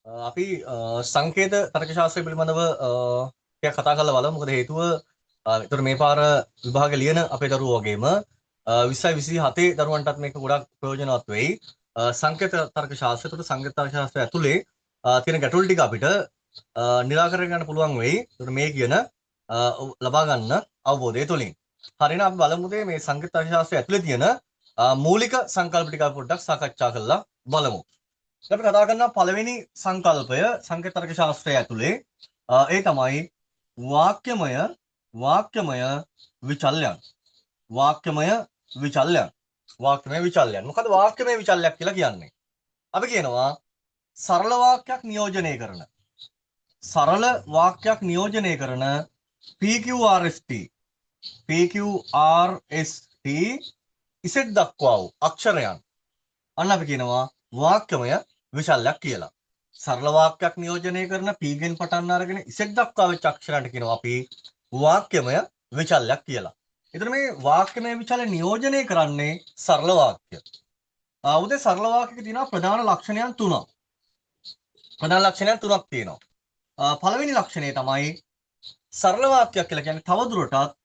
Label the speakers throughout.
Speaker 1: අපි සංකේත තර්ක ශාස්ත්‍රය පිළිබඳව ටිකක් කතා කරලා බලමු. මොකද හේතුව ඒතර මේ පාර විභාග ලියන අපේ දරුවෝ වගේම 20 27 දරුවන්ටත් මේක ගොඩක් ප්‍රයෝජනවත් වෙයි. සංකේත තර්ක ශාස්ත්‍රය. ඒතර සංකේත තර්ක ශාස්ත්‍රය ඇතුලේ තියෙන ගැටලු ටික අපිට නිරාකරණය කරන්න පුළුවන් වෙයි. ඒතර මේ කියන ලබා ගන්න අවබෝධය තුලින්. හරිනම් අපි බලමු මේ සංකේත තර්ක ශාස්ත්‍රය ඇතුලේ තියෙන මූලික සංකල්ප ටික අපි පොඩ්ඩක් සාකච්ඡා කරලා බලමු. අපි කතා කරනවා පළවෙනි සංකල්පය සංකේත තර්ක ශාස්ත්‍රය ඇතුලේ, ඒ තමයි වාක්‍යමය විචල්යන්. වාක්‍යමය විචල්යන්. වාක්‍යමය විචල්යන්. මොකද වාක්‍යමය විචල්යක් කියලා කියන්නේ? අපි කියනවා සරල වාක්‍යයක් නියෝජනය කරන, සරල වාක්‍යයක් නියෝජනය කරන PQRST PQRST Z දක්වා වූ අක්ෂරයන් අන්න අපි කියනවා වාක්‍යමය විචල්යක් කියලා. සරල වාක්‍යයක් නියෝජනය කරන P ගෙන් පටන් අරගෙන Z දක්වා වෙච්ච අක්ෂරයන්ට කියනවා අපි වාක්‍යමය විචල්යක් කියලා. එතන මේ වාක්‍යමය විචල්‍ය නියෝජනය කරන්නේ සරල වාක්‍ය. උදේ සරල වාක්‍යක තියෙනවා ප්‍රධාන ලක්ෂණයන් තුනක්. ප්‍රධාන ලක්ෂණයන් තුනක් තියෙනවා. පළවෙනි ලක්ෂණය තමයි සරල වාක්‍යයක් කියලා කියන්නේ තවදුරටත්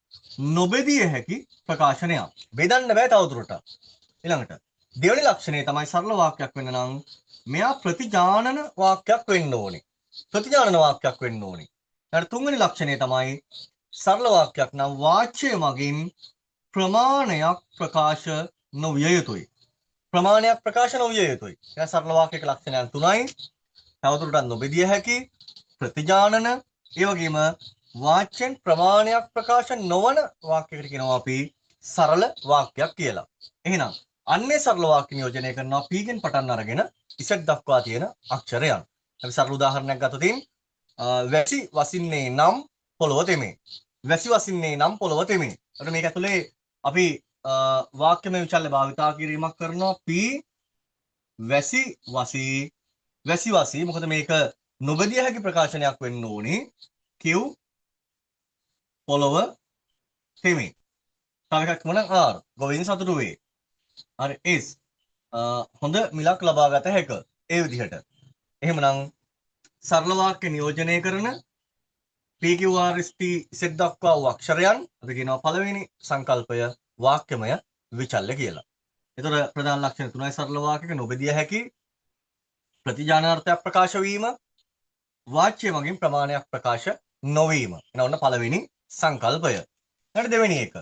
Speaker 1: නොබෙදිය හැකි ප්‍රකාශනයක්. බෙදන්න බෑ තවදුරටත්. ඊළඟට දෙවෙනි ලක්ෂණය තමයි සරල වාක්‍යයක් වෙන්න නම් මෙයා ප්‍රතිජානන වාක්‍යයක් වෙන්න ඕනේ. ප්‍රතිජානන වාක්‍යයක් වෙන්න ඕනේ. ඊළඟට තුන්වෙනි ලක්ෂණය තමයි සරල වාක්‍යයක් නම් වාච්‍ය මගින් ප්‍රමාණයක් ප්‍රකාශ නොවිය යුතුයි. ප්‍රමාණයක් ප්‍රකාශ නොවිය යුතුයි. එහෙනම් සරල වාක්‍යයක ලක්ෂණයන් තුනයි. තවදුරටත් නොබෙදිය හැකි, ප්‍රතිජානන, ඒ වගේම වාච්‍යයෙන් ප්‍රමාණයක් ප්‍රකාශ නොවන වාක්‍යයකට කියනවා අපි සරල වාක්‍යයක් කියලා. එහෙනම් අන්නේ සරල වාක්‍ය නියෝජනය කරනවා P ගෙන් පටන් අරගෙන Z දක්වා තියෙන අක්ෂරයන්. අපි සරල උදාහරණයක් ගත්තොත් වැසි වසින්නේ නම් පොළොව තෙමේ. වැසි වසින්නේ නම් පොළොව තෙමේ. එතකොට මේක ඇතුලේ අපි වාක්‍යමය විචල්‍ය භාවිතා කිරීමක් කරනවා. P වැසි වසී, වැසි වසී. මොකද මේක නොබෙදිය හැකි ප්‍රකාශනයක් වෙන්න ඕනේ. Q පොළොව තෙමේ. තව එකක් මොන R ගොවීන් සතුටු වේ. හරි, S හොඳ මිලක් ලබා ගත හැක. ඒ විදිහට. එහෙමනම් සරල වාක්‍ය නියෝජනය කරන PQRST Z දක්වා වූ අක්ෂරයන් අපි කියනවා පළවෙනි සංකල්පය වාක්‍යමය විචල්‍ය කියලා. එතකොට ප්‍රධාන ලක්ෂණ තුනයි සරල වාක්‍යක: නොබෙදිය හැකි, ප්‍රතිජානාර්ථයක් ප්‍රකාශ වීම, වාච්‍ය මගින් ප්‍රමාණයක් ප්‍රකාශ නොවීම. එහෙනම් ඔන්න පළවෙනි සංකල්පය. ඊළඟ දෙවෙනි එක.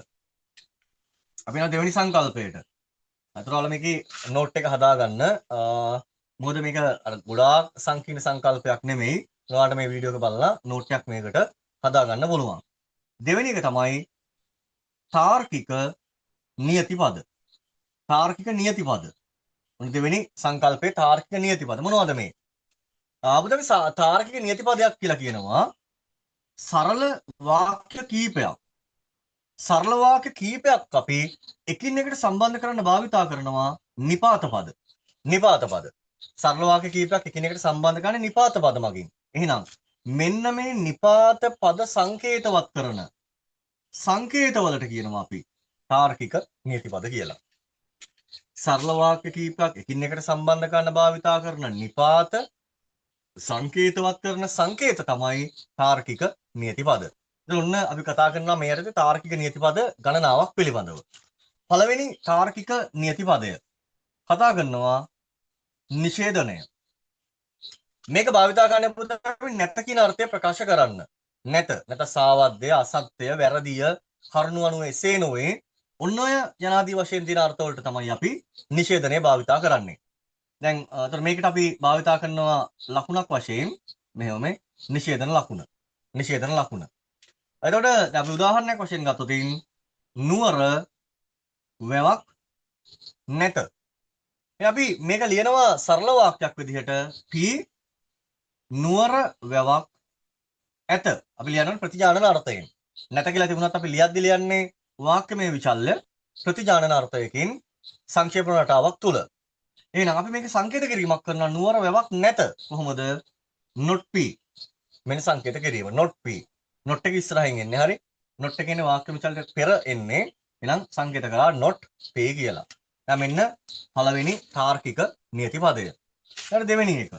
Speaker 1: අපි යනවා දෙවෙනි සංකල්පයට. අතට ඔයාලා මේකේ නෝට් එක හදාගන්න. මොකද මේක අර ගොඩාක් සංකීර්ණ සංකල්පයක් නෙමෙයි. ඔයාලට මේ වීඩියෝ එක බලලා නෝට් එකක් මේකට හදාගන්න පුළුවන්. දෙවෙනි එක තමයි තාර්කික නියතිපද. තාර්කික නියතිපද. ඔන්න දෙවෙනි සංකල්පේ තාර්කික නියතිපද. මොනවද මේ? අපිට අපි තාර්කික නියතිපදයක් කියලා කියනවා සරල වාක්‍ය කීපයක්. සරල වාක්‍ය කීපයක් අපි එකින් එකට සම්බන්ධ කරන්න භාවිතා කරනවා නිපාත පද. නිපාත පද. සරල වාක්‍ය කීපයක් එකින් එකට සම්බන්ධ කරන්නේ නිපාත පද මගින්. එහෙනම් මෙන්න මේ නිපාත පද සංකේතවත් කරන සංකේතවලට කියනවා අපි තාර්කික නියතිපද කියලා. සරල වාක්‍ය කීපයක් එකින් එකට සම්බන්ධ කරන්න භාවිතා කරන නිපාත සංකේතවත් කරන සංකේත තමයි තාර්කික නියතිපද. ඉතින් ඔන්න අපි කතා කරනවා මේ යටතේ තාර්කික නියතිපද ගණනාවක් පිළිබඳව. පළවෙනි තාර්කික නියතිපදය කතා කරනවා නිෂේධනය. මේක භාවිතා කරන්න පුතා අපි නැත කියන අර්ථය ප්‍රකාශ කරන්න. නැත, නැත සාවද්දය, අසත්‍ය, වැරදිය, කරුණු අනුව එසේ නොවේ. ඔන්න ඔය යනාදී වශයෙන් තියෙන අර්ථ වලට තමයි අපි නිෂේධනය භාවිතා කරන්නේ. දැන් අතර මේකට අපි භාවිතා කරනවා ලකුණක් වශයෙන් මෙහෙම මේ නිෂේධන ලකුණ. නිෂේධන ලකුණ. එතකොට දැන් අපි උදාහරණයක් වශයෙන් ගත්තොත් නුවර වැවක් නැත. මේ අපි මේක ලියනවා සරල වාක්‍යයක් විදිහට P නුවර වැවක් ඇත. අපි ලියනවා ප්‍රතිජානන අර්ථයෙන්. නැත කියලා තිබුණත් අපි ලියද්දි ලියන්නේ වාක්‍යමය විචල්‍ය ප්‍රතිජානන අර්ථයකින් සංක්ෂේප රටාවක් තුල. එහෙනම් අපි මේක සංකේත කිරීමක් කරනවා නුවර වැවක් නැත. කොහොමද? Not P. මෙන්න සංකේත කිරීම not P. Not එක ඉස්සරහින් එන්නේ. හරි. Not එක එන්නේ වාක්‍ය විචල්‍යයට පෙර එන්නේ. එහෙනම් සංකේත කරා not P කියලා. දැන් මෙන්න පළවෙනි තාර්කික නියතිපදය. ඊට දෙවෙනි එක.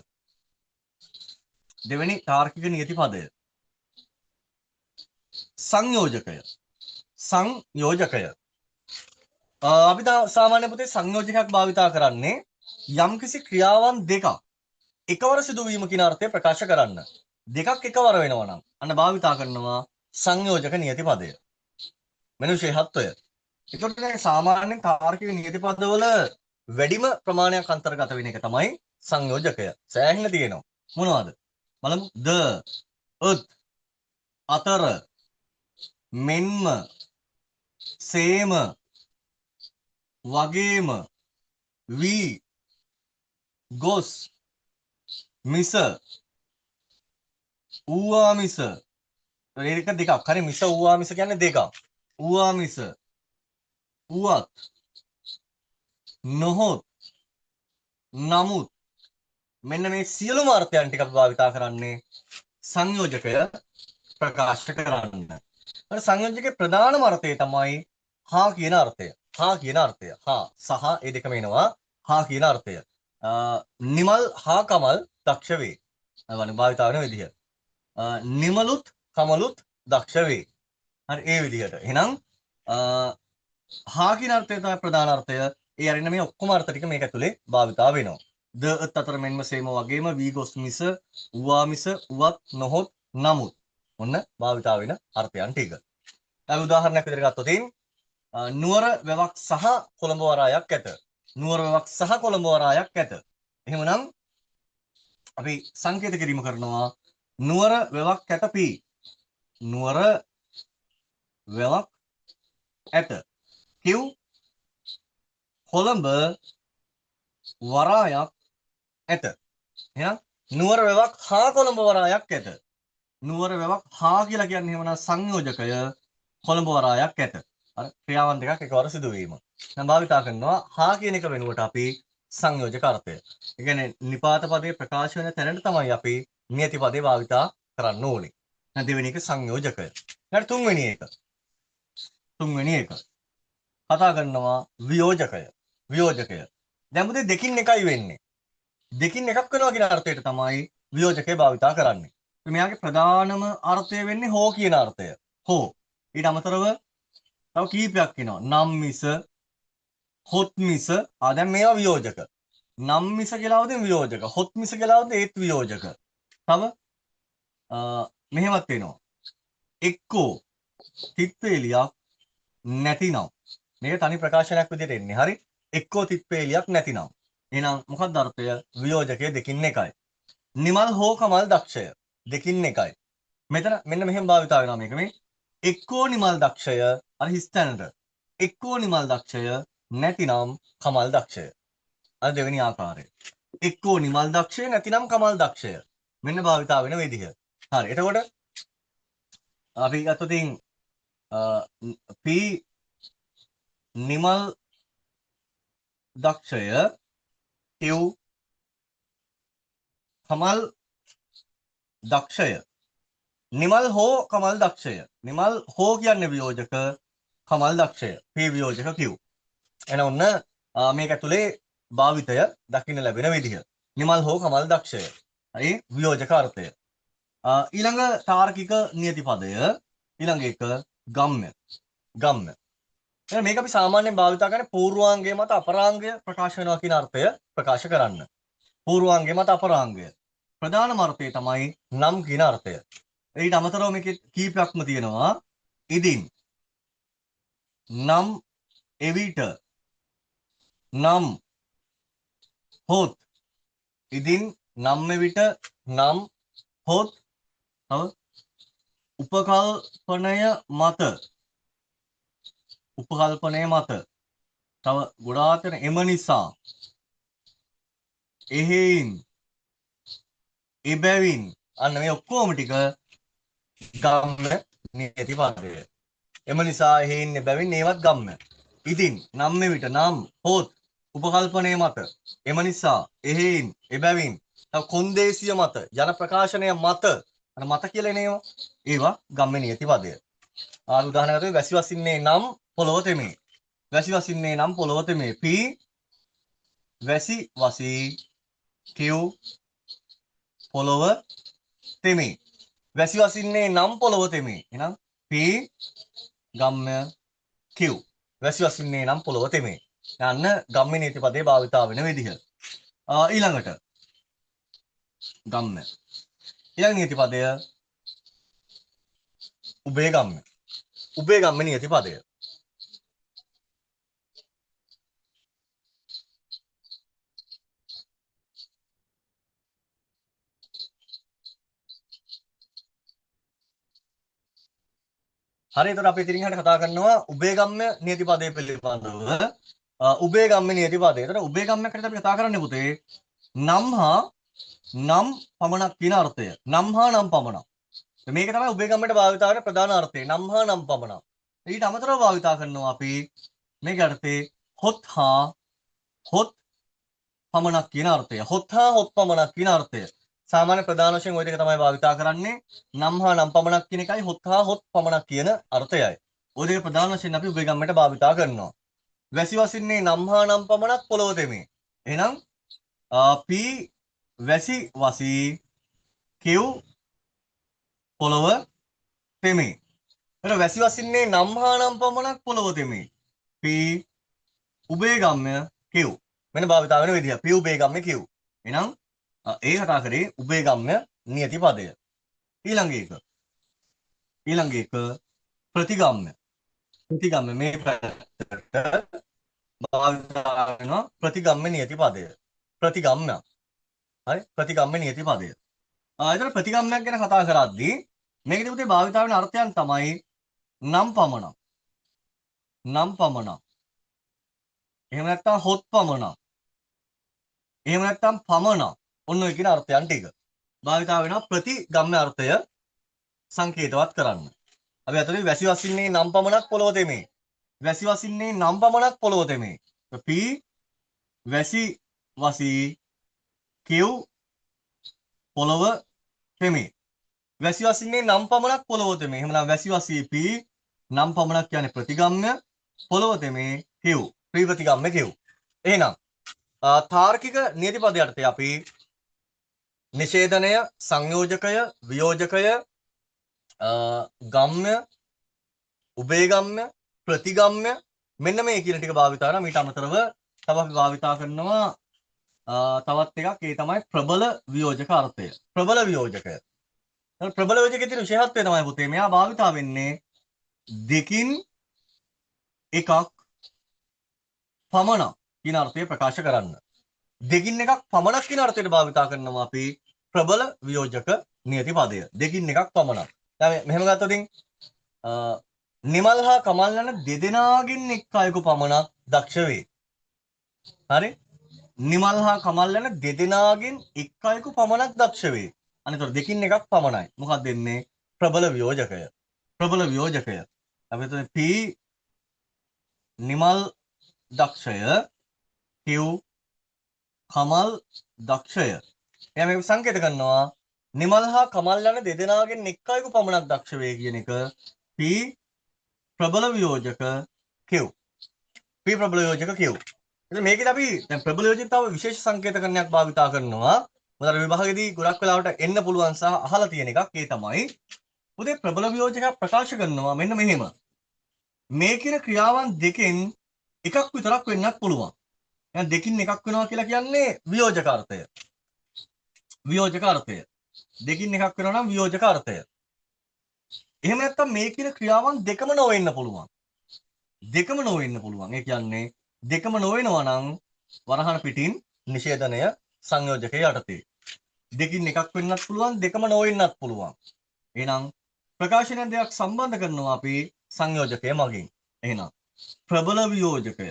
Speaker 1: දෙවෙනි තාර්කික නියති පදය. සංයෝජකය. සංයෝජකය. අපි සාමාන්‍ය පොතේ සංයෝජකයක් භාවිතා කරන්නේ යම්කිසි ක්‍රියාවන් දෙකක් එකවර සිදුවීම කියන අර්ථය ප්‍රකාශ කරන්න. දෙකක් එකවර වෙනවා නම් අන්න භාවිතා කරනවා සංයෝජක නියති පදය. මෙන්න විශේෂත්වය. ඒකට දැන් සාමාන්‍යයෙන් තාර්කික නියති පදවල වැඩිම ප්‍රමාණයක් අන්තර්ගත වෙන එක තමයි සංයෝජකය. සෑහෙන තියෙනවා. මොනවද? බලමු. ද, උත්, අතර, මෙන්ම, සේම, වගේම, වී, ගොස්, මිස, ඌවා මිස. ඒක දෙකක්. හරි, මිස ඌවා මිස කියන්නේ දෙකක්. ඌවා මිස, උවත්, නොහොත්, නමුත්. මෙන්න මේ සියලුම අර්ථයන් ටික අපි භාවිතා කරන්නේ සංයෝජකය ප්‍රකාශ කරන්න. අර සංයෝජකයේ ප්‍රධානම අර්ථය තමයි හා කියන අර්ථය. හා කියන අර්ථය. හා සහ ඒ දෙකම එනවා හා කියන අර්ථය. නිමල් හා කමල් දක්ෂ වේ. අර භාවිතා වෙන විදිහ. නිමලුත් කමලුත් දක්ෂ වේ. හරි, ඒ විදිහට. එහෙනම් හා කියන අර්ථය තමයි ප්‍රධාන අර්ථය. ඒ අරින්න මේ ඔක්කොම අර්ථ ටික මේක ඇතුලේ භාවිතා වෙනවා. ද, ත්, අතර, මෙන්ම, සේම, වගේම, වී, ගොස්, මිස, උවා මිස, උවත්, නොහොත්, නමුත්. ඔන්න භාවිතා වෙන අර්ථයන් ටික. අපි උදාහරණයක් විදිහට ගත්තොත් නුවර වැවක් සහ කොළඹ වරායක් ඇත. නුවර වැවක් සහ කොළඹ වරායක් ඇත. එහෙමනම් අපි සංකේත කිරීම කරනවා නුවර වැවක් ඇත පී. නුවර වැවක් ඇත. කිව් කොළඹ වරායක් ඇත. එහෙනම් නුවර වැවක් හා කොළඹ වරායක් ඇත. නුවර වැවක් හා කියලා කියන්නේ එහෙමනම් සංයෝජකය කොළඹ වරායක් ඇත. අර ක්‍රියාවන් දෙකක් එකවර සිදුවීම. දැන් භාවිතා කරනවා හා කියන එක වෙනුවට අපි සංයෝජක අර්ථය. ඒ කියන්නේ නිපාත පදයේ ප්‍රකාශ වෙන තැනට තමයි අපි නියති පදේ භාවිතා කරන්න ඕනේ. දැන් දෙවෙනි එක සංයෝජකය. ඊට තුන්වෙනි එක. තුන්වෙනි එක. කතා කරනවා වියෝජකය. වියෝජකය. දැන් මුදේ දෙකින් එකයි වෙන්නේ. දෙකින් එකක් වෙනවා කියන අර්ථයට තමයි වියෝජකය භාවිතා කරන්නේ. මෙයාගේ ප්‍රධානම අර්ථය වෙන්නේ හෝ කියන අර්ථය. හෝ. ඊට අමතරව තව කීපයක් එනවා. නම් මිස, හොත් මිස. ආ දැන් මේවා වියෝජක. නම් මිස කියලා આવද වියෝජක. හොත් මිස කියලා આવද ඒත් වියෝජක. තව මෙහෙමත් එනවා. එක්කෝ තිත්වේලියක් නැතිනම්. මේක තනි ප්‍රකාශනයක් විදිහට එන්නේ. හරි. එක්කෝ තිත්වේලියක් නැතිනම්. එහෙනම් මොකක්ද අර්ථය? වියෝජකය දෙකින් එකයි. නිමල් හෝ කමල් දක්ෂය දෙකින් එකයි. මෙතන මෙන්න මෙහෙම භාවිතා වෙනවා මේක මේ. එක්කෝ නිමල් දක්ෂය අර හිස් තැනට. එක්කෝ නිමල් දක්ෂය නැතිනම් කමල් දක්ෂය. අර දෙවෙනි ආකාරය. එක්කෝ නිමල් දක්ෂය නැතිනම් කමල් දක්ෂය. මෙන්න භාවිතා වෙන විදිහ. හරි. එතකොට අපි ගත්තොත් පී නිමල් දක්ෂය Q Kamal දක්ෂය. Nimal හෝ කමල් දක්ෂය. නිමල් හෝ කියන්නේ වියෝජක, කමල් දක්ෂය. P වියෝජක Q. එන ඔන්න මේක ඇතුලේ භාවිතය දකින්න ලැබෙන විදිහ. නිමල් හෝ කමල් දක්ෂය. හරි, වියෝජක අර්ථය. ඊළඟ තාර්කික නියති පදය ඊළඟ එක ගම්‍ය. ගම්‍ය. එහෙනම් මේක අපි සාමාන්‍යයෙන් භාවිතා කරන්නේ පූර්වාංගය මත අපරාංගය ප්‍රකාශ වෙනවා කියන අර්ථය ප්‍රකාශ කරන්න. පූර්වාංගය මත අපරාංගය. ප්‍රධානම අර්ථය තමයි නම් කියන අර්ථය. ඊට අමතරව මේකේ කීපයක්ම තියෙනවා. ඉදින්, නම් එවිට, නම් හොත්. ඉදින්, නම් එවිට, නම් හොත්. තව උපකල්පනය මත. උපකල්පනය මත. තව ගොඩාක් තියෙන එම නිසා, එහෙයින්, එබැවින්. අන්න මේ ඔක්කොම ටික ගම්‍ය නියති පදය. එම නිසා, එහෙයින්, එබැවින් ඒවත් ගම්‍ය. ඉදින්, නම් එවිට, නම් හොත්, උපකල්පනය මත, එම නිසා, එහෙයින්, එබැවින්, තව කොන්දේසිය මත, ජන ප්‍රකාශනය මත, අර මත කියලා එන ඒවා, ඒවා ගම්‍ය නියති පදය. ආ උදාහරණයක් ගත්තොත් වැසි වසින්නේ නම් පොළොව තෙමේ. වැසි වසින්නේ නම් පොළොව තෙමේ. P වැසි වසී, Q පොළොව තෙමේ. වැසි වසින්නේ නම් පොළව තෙමේ. එහෙනම් P ගම්‍ය Q. වැසි වසින්නේ නම් පොළව තෙමේ. යන්න ගම්‍ය නීති පදේ භාවිතා වෙන විදිහ. ඊළඟට ගම්‍ය. ඊළඟ නීති පදය උභය ගම්‍ය. උභය ගම්‍ය නීති පදය. හරි, එතකොට අපි ඉතින් එහාට කතා කරනවා උභයගම්‍ය නියති පදය පිළිබඳව. උභයගම්‍ය නියති පදය. එතකොට උභයගම්‍යයක් හැටියට අපි කතා කරන්නේ පුතේ නම් හා නම් පමණක් කියන අර්ථය. නම් හා නම් පමණක්. මේක තමයි උභයගම්‍යයට භාවිතා කරන ප්‍රධාන අර්ථය. නම් හා නම් පමණක්. ඊට අමතරව භාවිතා කරනවා අපි මේක යටතේ හොත් හා හොත් පමණක් කියන අර්ථය. හොත් හා හොත් පමණක් කියන අර්ථය. සාමාන්‍ය ප්‍රධාන වශයෙන් ওই දෙක තමයි භාවිතා කරන්නේ. නම් හා නම් පමණක් කියන එකයි හොත් හා හොත් පමණක් කියන අර්ථයයි. ওই දෙක ප්‍රධාන වශයෙන් අපි උභයගම්‍යයට භාවිතා කරනවා. වැසි වසින්නේ නම් හා නම් පමණක් පොළව තෙමේ. එහෙනම් P වැසි වසී Q පොළව තෙමේ. එතකොට වැසි වසින්නේ නම් හා නම් පමණක් පොළව තෙමේ. P උභයගම්‍ය Q. මෙන්න භාවිතා වෙන විදිය. P උභයගම්‍ය Q. එහෙනම් ඒ කතා කරේ උභයගම්‍ය නියති පදය. ඊළඟ එක. ඊළඟ එක ප්‍රතිගම්‍ය. ප්‍රතිගම්‍ය මේ පැත්තට භාවිතා වෙනවා ප්‍රතිගම්‍ය නියති පදය. ප්‍රතිගම්‍ය. හරි, ප්‍රතිගම්‍ය නියති පදය. එතකොට ප්‍රතිගම්‍යයක් ගැන කතා කරද්දී මේකදී පුතේ භාවිතා වෙන අර්ථයන් තමයි නම් පමණක්. නම් පමණක්. එහෙම නැත්නම් හොත් පමණක්. එහෙම නැත්නම් පමණක්. ඔන්න ඔය කියන අර්ථයන් ටික භාවිතා වෙනවා ප්‍රතිගම්‍ය අර්ථය සංකේතවත් කරන්න. අපි අතන වැසි වසින්නේ නම් පමණක් පොළව තෙමේ. වැසි වසින්නේ නම් පමණක් පොළව තෙමේ. P වැසි වසී Q පොළව තෙමේ. වැසි වසින්නේ නම් පමණක් පොළව තෙමේ. එහෙමනම් වැසි වසී P නම් පමණක් කියන්නේ ප්‍රතිගම්‍ය, පොළව තෙමේ Q. P ප්‍රතිගම්‍ය Q. එහෙනම් තාර්කික නියති පද යටතේ අපි නිෂේධනය, සංයෝජකය, වියෝජකය, ගම්‍ය, උභයගම්‍ය, ප්‍රතිගම්‍ය මෙන්න මේ කියන ටික භාවිතා කරනවා. මීට අමතරව තව අපි භාවිතා කරනවා තවත් එකක්, ඒ තමයි ප්‍රබල වියෝජක අර්ථය. ප්‍රබල වියෝජකය. ප්‍රබල වියෝජකයේ තියෙන විශේෂත්වය තමයි පුතේ මෙයා භාවිතා වෙන්නේ දෙකින් එකක් පමණක් කියන අර්ථය ප්‍රකාශ කරන්න. දෙකින් එකක් පමණක් කියන අර්ථයට භාවිතා කරනවා අපි ප්‍රබල වියෝජක නියති පදය. දෙකින් එකක් පමණක්. දැන් මෙහෙම ගත්තොත් නිමල් හා කමල් යන දෙදෙනාගෙන් එක් අයෙකු පමණක් දක්ෂ වේ. හරි? නිමල් හා කමල් යන දෙදෙනාගෙන් එක් අයෙකු පමණක් දක්ෂ වේ. අනිතර දෙකින් එකක් පමණයි. මොකක්ද දෙන්නේ? ප්‍රබල වියෝජකය. ප්‍රබල වියෝජකය. අපි හිතමු P Nimal දක්ෂය, Q Kamal දක්ෂය. එයා මේක සංකේත කරනවා නිමල් හා කමල් යන දෙදෙනාගෙන් එක් අයෙකු පමණක් දක්ෂ වේ කියන එක P ප්‍රබල වියෝජක Q. P ප්‍රබල වියෝජක Q. ඉතින් මේකෙදි අපි දැන් ප්‍රබල වියෝජක තව විශේෂ සංකේතකරණයක් භාවිතා කරනවා. මොකද අර විභාගෙදී ගොඩක් වෙලාවට එන්න පුළුවන් සහ අහලා තියෙන එකක් ඒ තමයි පුතේ ප්‍රබල වියෝජකයක් ප්‍රකාශ කරනවා මෙන්න මෙහෙම. මේ කියන ක්‍රියාවන් දෙකෙන් එකක් විතරක් වෙන්නත් පුළුවන්. එහෙනම් දෙකින් එකක් වෙනවා කියලා කියන්නේ වියෝජක අර්ථය. වියෝජක අර්ථය. දෙකින් එකක් වෙනවා නම් වියෝජක අර්ථය. එහෙම නැත්නම් මේ කියන ක්‍රියාවන් දෙකම නොවෙන්න පුළුවන්. දෙකම නොවෙන්න පුළුවන්. ඒ කියන්නේ දෙකම නොවෙනවා නම් වරහන් පිටින් නිෂේධනය සංයෝජකයේ යටතේ. දෙකින් එකක් වෙන්නත් පුළුවන්, දෙකම නොවෙන්නත් පුළුවන්. එහෙනම් ප්‍රකාශන දෙයක් සම්බන්ධ කරනවා අපි සංයෝජකය මගින්. එහෙනම් ප්‍රබල වියෝජකය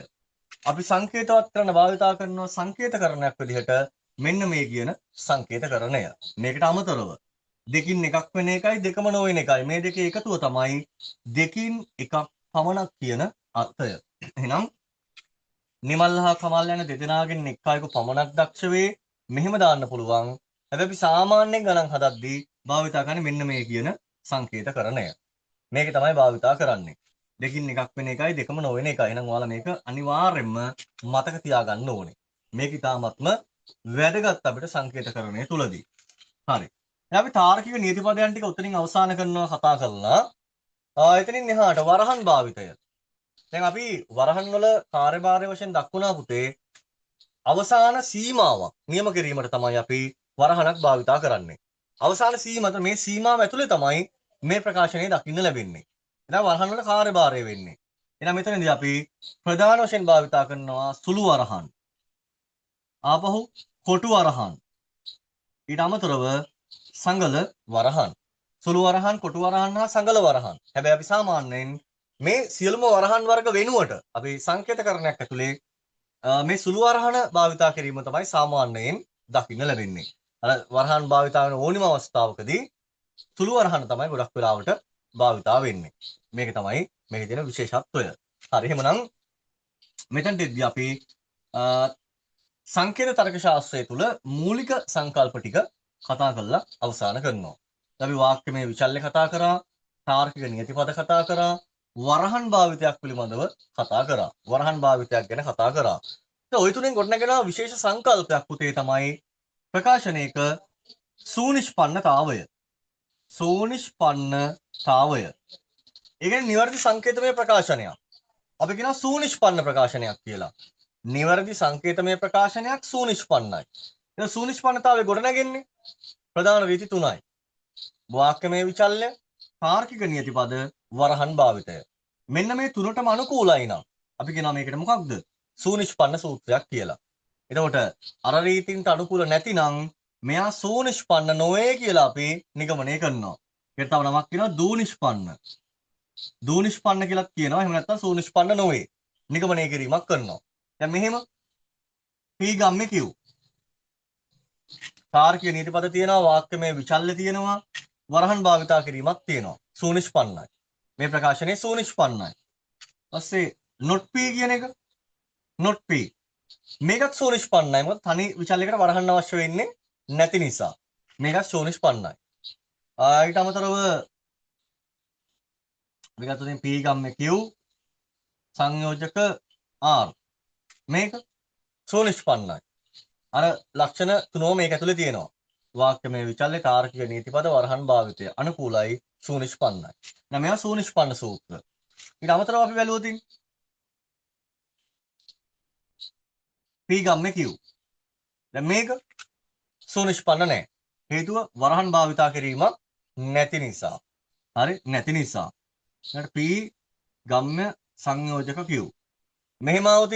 Speaker 1: අපි සංකේතවත් කරන්න භාවිතා කරනවා සංකේතකරණයක් විදිහට මෙන්න මේ කියන සංකේතකරණය. මේකට අමතරව දෙකින් එකක් වෙන එකයි දෙකම නොවන එකයි මේ දෙකේ එකතුව තමයි දෙකින් එකක් පමණක් කියන අර්ථය. එහෙනම් නිමල් හා කමල් යන දෙදෙනාගෙන් එක් අයෙකු පමණක් දක්ෂ වේ. මෙහෙම දාන්න පුළුවන්. හැබැයි අපි සාමාන්‍යයෙන් ගණන් හදද්දී භාවිතා කරන්නේ මෙන්න මේ කියන සංකේතකරණය. මේක තමයි භාවිතා කරන්නේ. දෙකින් එකක් වෙන එකයි දෙකම නොවන එකයි. එහෙනම් ඔයාලා මේක අනිවාර්යයෙන්ම මතක තියාගන්න ඕනේ. මේක ඉතාමත්ම වැදගත් අපිට සංකේතකරණය තුලදී. හරි. දැන් අපි තාර්කික නියතිපදයන් ටික උතනින් අවසන් කරනවා කතා කරලා. එතනින් එහාට වරහන් භාවිතය. දැන් අපි වරහන් වල කාර්යභාරය වශයෙන් දක්වනා පුතේ අවසාන සීමාවක් නියම කිරීමට තමයි අපි වරහනක් භාවිතා කරන්නේ. අවසාන සීමාව මේ සීමාව ඇතුලේ තමයි මේ ප්‍රකාශනය දකින්න ලැබෙන්නේ. එහෙනම් වරහන් වල කාර්යභාරය වෙන්නේ. එහෙනම් මෙතනදී අපි ප්‍රධාන වශයෙන් භාවිතා කරනවා සුළු වරහන්. ආපහු කොටු වරහන්. ඊට අමතරව සඟල වරහන්. සුළු වරහන්, කොටු වරහන් හා සඟල වරහන්. හැබැයි අපි සාමාන්‍යයෙන් මේ සියලුම වරහන් වර්ග වෙනුවට අපි සංකේතකරණයක් ඇතුලේ මේ සුළු වරහන භාවිතා කිරීම තමයි සාමාන්‍යයෙන් දකින්න ලැබෙන්නේ. අර වරහන් භාවිතා වෙන ඕනිම අවස්ථාවකදී සුළු වරහන තමයි ගොඩක් වෙලාවට භාවිතා වෙන්නේ. මේක තමයි මේකේ තියෙන විශේෂත්වය. හරි, එහෙමනම් මෙතනට එද්දී අපි සංකේත තර්ක ශාස්ත්‍රය තුල මූලික සංකල්ප ටික කතා කරලා අවසන් කරනවා. අපි වාක්‍යමය විචල්‍ය කතා කරා, තාර්කික නියතිපද කතා කරා, වරහන් භාවිතයක් පිළිබඳව කතා කරා. වරහන් භාවිතයක් ගැන කතා කරා. ඉතින් ඔය තුනෙන් ගොඩනගෙන විශේෂ සංකල්පයක් පුතේ තමයි ප්‍රකාශනයක සූනිෂ්පන්නතාවය. සූනිෂ්පන්නතාවය. ඒ කියන්නේ නිවැරදි සංකේතමය ප්‍රකාශනයක්. අපි කියනවා සූනිෂ්පන්න ප්‍රකාශනයක් කියලා. නිවැරදි සංකේතමය ප්‍රකාශනයක් සූනිෂ්පන්නයි. එහෙනම් සූනිෂ්පන්නතාවය ගොඩනගන්නේ ප්‍රධාන රීති තුනයි. වාක්‍යමය විචල්‍ය, තාර්කික නියතිපද, වරහන් භාවිතය. මෙන්න මේ තුනටම අනුකූලයි නම් අපි කියනවා මේකට මොකක්ද? සූනිෂ්පන්න සූත්‍රයක් කියලා. එතකොට අර රීතින්ට අනුකූල නැතිනම් මෙයා සූනිෂ්පන්න නොවේ කියලා අපි නිගමනය කරනවා. ඒකට තව නමක් කියනවා දූනිෂ්පන්න. දූනිෂ්පන්න කියලාත් කියනවා. එහෙම නැත්නම් සූනිෂ්පන්න නොවේ. නිගමනය කිරීමක් කරනවා. දැන් මෙහෙම P ගම්මේ Q. තාර්කික නීතිපද තියෙනවා, වාක්‍යමය විචල්‍ය තියෙනවා, වරහන් භාවිතා කිරීමක් තියෙනවා. සූනිෂ්පන්නයි. මේ ප්‍රකාශනයේ සූනිෂ්පන්නයි. ඊපස්සේ not P කියන එක not P. මේකත් සූනිෂ්පන්නයි. මොකද තනි විචල්‍යයකට වරහන් අවශ්‍ය වෙන්නේ නැති නිසා. මේකත් සූනිෂ්පන්නයි. ඊට අමතරව අපි ගත්තොත් P ගම්මේ Q සංයෝජක R. මේක සූනිෂ්පන්නයි. අර ලක්ෂණ තුනම මේක ඇතුලේ තියෙනවා. වාක්‍යමය විචල්‍ය, තාර්කික නීතිපද, වරහන් භාවිතය අනුකූලයි, සූනිෂ්පන්නයි. දැන් මේවා සූනිෂ්පන්න සූත්‍ර. ඊට අමතරව අපි බැලුවොත් P ගම්මේ Q. දැන් මේක සූනිෂ්පන්න නෑ. හේතුව වරහන් භාවිතා කිරීමක් නැති නිසා. හරි, නැති නිසා. ඊට P ගම්‍ය සංයෝජක Q. මෙහෙම આવොත්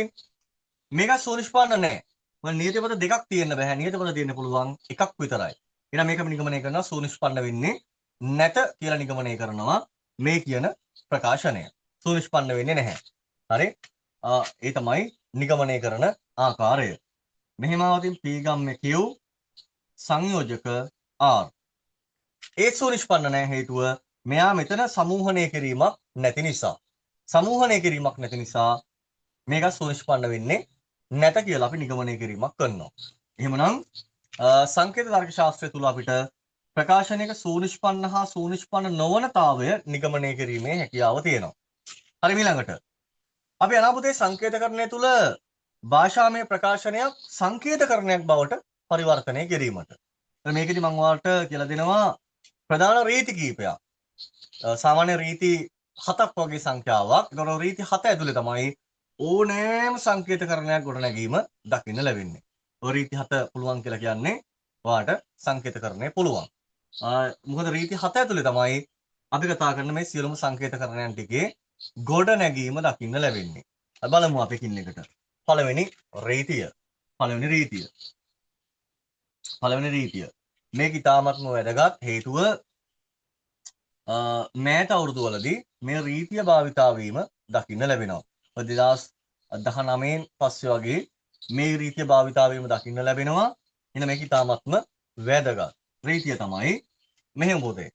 Speaker 1: මේක සූනිෂ්පන්න නෑ. මොකද නියතිපද දෙකක් තියෙන්න බෑ. නියතිපද තියෙන්න පුළුවන් එකක් විතරයි. එහෙනම් මේක නිගමනය කරනවා සූනිෂ්පන්න වෙන්නේ නැත කියලා නිගමනය කරනවා මේ කියන ප්‍රකාශනය. සූනිෂ්පන්න වෙන්නේ නැහැ. හරි? ඒ තමයි නිගමනය කරන ආකාරය. මෙහෙම આવොත් P ගම්‍ය Q සංයෝජක R. ඒ සූනිෂ්පන්න නෑ. හේතුව මෙයා මෙතන සමූහණය කිරීමක් නැති නිසා. සමූහණය කිරීමක් නැති නිසා මේක සූනිෂ්පන්න වෙන්නේ නැත කියලා අපි නිගමනය කිරීමක් කරනවා. එහෙමනම් සංකේත තර්ක ශාස්ත්‍රය තුල අපිට ප්‍රකාශනයක සූනිෂ්පන්න හා සූනිෂ්පන්න නොවනතාවය නිගමනය කිරීමේ හැකියාව තියෙනවා. හරි, ඊළඟට අපි අනාපුතේ සංකේතකරණය තුල භාෂාමය ප්‍රකාශනයක් සංකේතකරණයක් බවට පරිවර්තනය කිරීමට. මේකෙදි මම ඔයාලට කියලා දෙනවා ප්‍රධාන රීති කීපයක්. සාමාන්‍ය රීති 7ක් වගේ සංඛ්‍යාවක්. ඒතකොට රීති 7 ඇතුලේ තමයි ඕනෑම සංකේතකරණයක් ගොඩනැගීම දකින්න ලැබෙන්නේ. ඔය රීති 7 පුළුවන් කියලා කියන්නේ ඔයාට සංකේතකරණය පුළුවන්. මොකද රීති 7 ඇතුලේ තමයි අපි කතා කරන මේ සියලුම සංකේතකරණයන් ටිකේ ගොඩනැගීම දකින්න ලැබෙන්නේ. බලමු අපි එකින් එකට. පළවෙනි රීතිය. පළවෙනි රීතිය. පළවෙනි රීතිය. මේක ඉතාමත්ම වැදගත්. හේතුව මෑත අවුරුදු වලදී මේ රීතිය භාවිතා වීම දකින්න ලැබෙනවා. ඔය 2019 පස්සේ වගේ මේ රීතිය භාවිතා වීම දකින්න ලැබෙනවා. එහෙනම් මේක ඉතාමත්ම වැදගත්. රීතිය තමයි මෙහෙම පොතේ.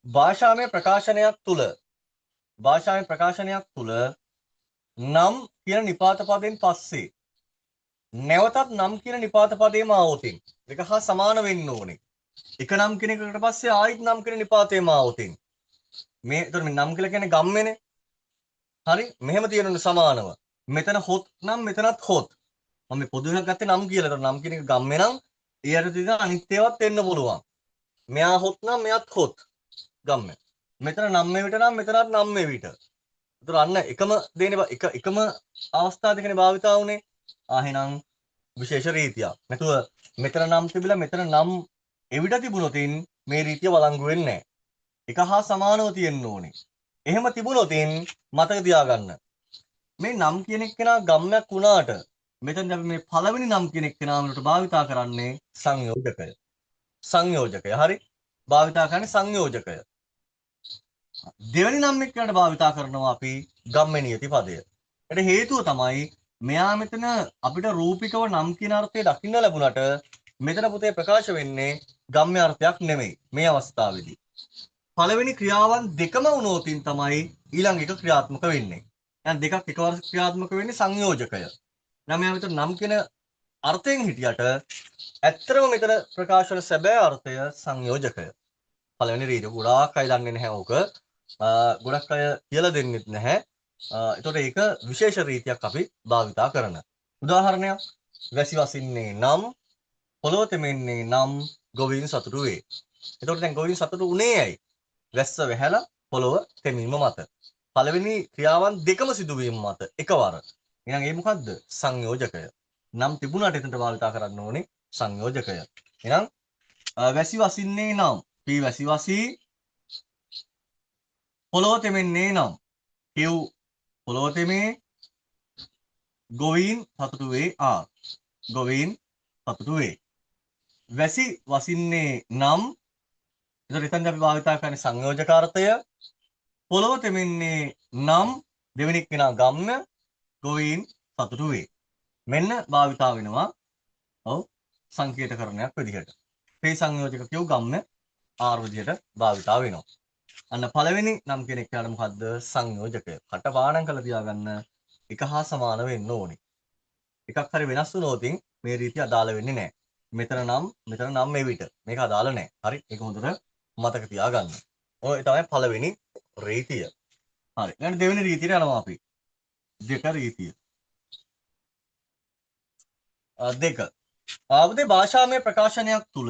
Speaker 1: භාෂාමය ප්‍රකාශනයක් තුල භාෂාමය ප්‍රකාශනයක් තුල නම් කියන නිපාත පදයෙන් පස්සේ නැවතත් නම් කියන නිපාත පදේම ආවොතින් දෙක හා සමාන වෙන්න ඕනේ. එක නම් කියන එකකට පස්සේ ආයිත් නම් කියන නිපාතේම ආවොතින් මේ එතකොට මේ නම් කියලා කියන්නේ ගම්මේනේ. හරි, මෙහෙම තියෙනුනේ සමානව. මෙතන හොත් නම් මෙතනත් හොත්. මම මේ පොදු එකක් ගත්තේ නම් කියලා. එතකොට නම් කියන එක ගම්මේ නම් ඒ යටතේ තියෙන අනිත් ඒවාත් එන්න පුළුවන්. මෙයා හොත් නම් මෙයාත් හොත්. ගම්ම්‍ය. මෙතන නම් මේ විට නම් මෙතනත් නම් මේ විට. ඒතර අන්න එකම දේනේ එකම අවස්ථා දෙකනේ භාවිතා වුනේ. ආ එහෙනම් විශේෂ රීතියක්. නැතුව මෙතන නම් තිබිලා මෙතන නම් එවිට තිබුණොතින් මේ රීතිය වළංගු වෙන්නේ නැහැ. එක හා සමානව තියෙන්න ඕනේ. එහෙම තිබුණොතින් මතක තියාගන්න. මේ නම් කියන එක්කෙනා ගම්යක් වුණාට මෙතනදී අපි මේ පළවෙනි නම් කියන එක්කෙනා වෙනකොට භාවිතා කරන්නේ සංයෝජකය. සංයෝජකය. හරි? භාවිතා කරන්නේ සංයෝජකය. දෙවෙනි නම් එක්කනට භාවිතා කරනවා අපි ගම්ම්‍ය නියති පදය. ඒට හේතුව තමයි මෙයා මෙතන අපිට රූපිකව නම් කියන අර්ථය දකින්න ලැබුණට මෙතන පුතේ ප්‍රකාශ වෙන්නේ ගම්ම්‍ය අර්ථයක් නෙමෙයි මේ අවස්ථාවේදී. පළවෙනි ක්‍රියාවන් දෙකම වුණොතින් තමයි ඊළඟ එක ක්‍රියාත්මක වෙන්නේ. දැන් දෙකක් එකවර ක්‍රියාත්මක වෙන්නේ සංයෝජකය. නම් මෙයා මෙතන නම් කියන අර්ථයෙන් හිටියට ඇත්තටම මෙතන ප්‍රකාශ වන සැබෑ අර්ථය සංයෝජකය. පළවෙනි රීතිය ගොඩාක් අය දන්නේ නැහැ ඕක. ගොඩක් අය කියලා දෙන්නෙත් නැහැ. එතකොට ඒක විශේෂ රීතියක් අපි භාවිතා කරන. උදාහරණයක් වැසි වසින්නේ නම් පොළොව තෙමෙන්නේ නම් ගොවීන් සතුටු වේ. එතකොට දැන් ගොවීන් සතුටු උනේ ඇයි? වැස්ස වැහැලා පොළොව තෙමීම මත. පළවෙනි ක්‍රියාවන් දෙකම සිදුවීම මත එකවර. එහෙනම් ඒ මොකද්ද? සංයෝජකය. නම් තිබුණාට එතනට භාවිතා කරන්න ඕනේ සංයෝජකය. එහෙනම් වැසි වසින්නේ නම් P වැසි වසී පොළොව තෙමෙන්නේ නම් Q පොළොව තෙමේ ගොවීන් සතුටු වේ R ගොවීන් සතුටු වේ. වැසි වසින්නේ නම් එතකොට එතනදී අපි භාවිතා කරන්නේ සංයෝජක අර්ථය. පොළොව තෙමෙන්නේ නම් දෙවෙනි කෙනා ගම්ම්‍ය ගොවීන් සතුටු වේ. මෙන්න භාවිතා වෙනවා ඔව් සංකේතකරණයක් විදිහට. පේ සංයෝජක කියු ගම්ම්‍ය ආර් විදිහට භාවිතා වෙනවා. අන්න පළවෙනි නම් කියන එකට මොකද්ද සංයෝජකය. කටපාඩම් කරලා තියාගන්න එක හා සමාන වෙන්න ඕනේ. එකක් හරි වෙනස් වුණොත් මේ රීතිය අදාළ වෙන්නේ නැහැ. මෙතන නම් මෙතන නම් මේ විට මේක අදාළ නැහැ. හරි ඒක හොඳට මතක තියාගන්න. ඔය තමයි පළවෙනි රීතිය. හරි. ඊළඟ දෙවෙනි රීතියට යනවා අපි. දෙක රීතිය. දෙක. ආවදේ භාෂාමය ප්‍රකාශනයක් තුල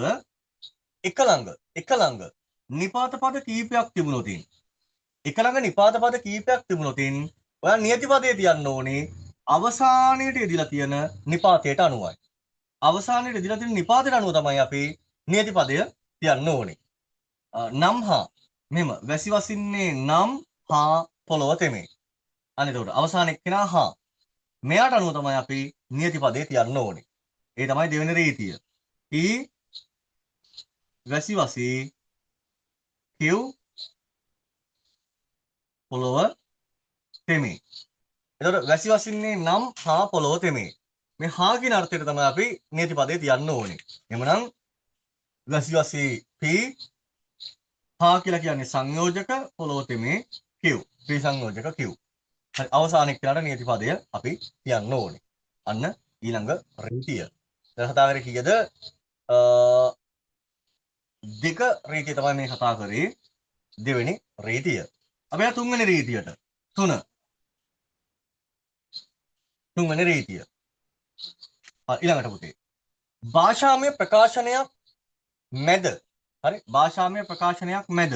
Speaker 1: එක ළඟ නිපාත පද කීපයක් තිබුණොතින් එක ළඟ නිපාත පද කීපයක් තිබුණොතින් ඔයා නියති පදේ තියන්න ඕනේ අවසානයේට යෙදিলা තියෙන නිපාතයට අනුවයි. අවසානයේට යෙදিলা තියෙන නිපාතයට අනුව තමයි අපි නියති පදය තියන්න ඕනේ. නම් හා මෙහෙම වැසි වසින්නේ නම් හා පොළොව තෙමේ. අන්න එතකොට අවසාන එක්කෙනා හා මෙයාට අනුව තමයි අපි නියති පදේ තියන්න ඕනේ. ඒ තමයි දෙවෙනි රීතිය. P වැසි වසී Q පොළොව තෙමේ. එතකොට වැසි වසින්නේ නම් හා පොළොව තෙමේ. මේ හා කියන අර්ථයට තමයි අපි නියති පදේ තියන්න ඕනේ. එහෙමනම් වැසි වසී P හා කියලා කියන්නේ සංයෝජක පොළොව තෙමේ Q. P සංයෝජක Q. හරි අවසාන එක්කනට නියති පදය අපි තියන්න ඕනේ. අන්න ඊළඟ රීතිය. දැන් කතා කරේ කීයද? දෙක රීතිය තමයි මේ කතා කරේ. දෙවෙනි රීතිය. අපි යන තුන්වෙනි රීතියට. තුන. තුන්වෙනි රීතිය. ඊළඟට පුතේ. භාෂාමය ප්‍රකාශනයක් මැද. හරි භාෂාමය ප්‍රකාශනයක් මැද.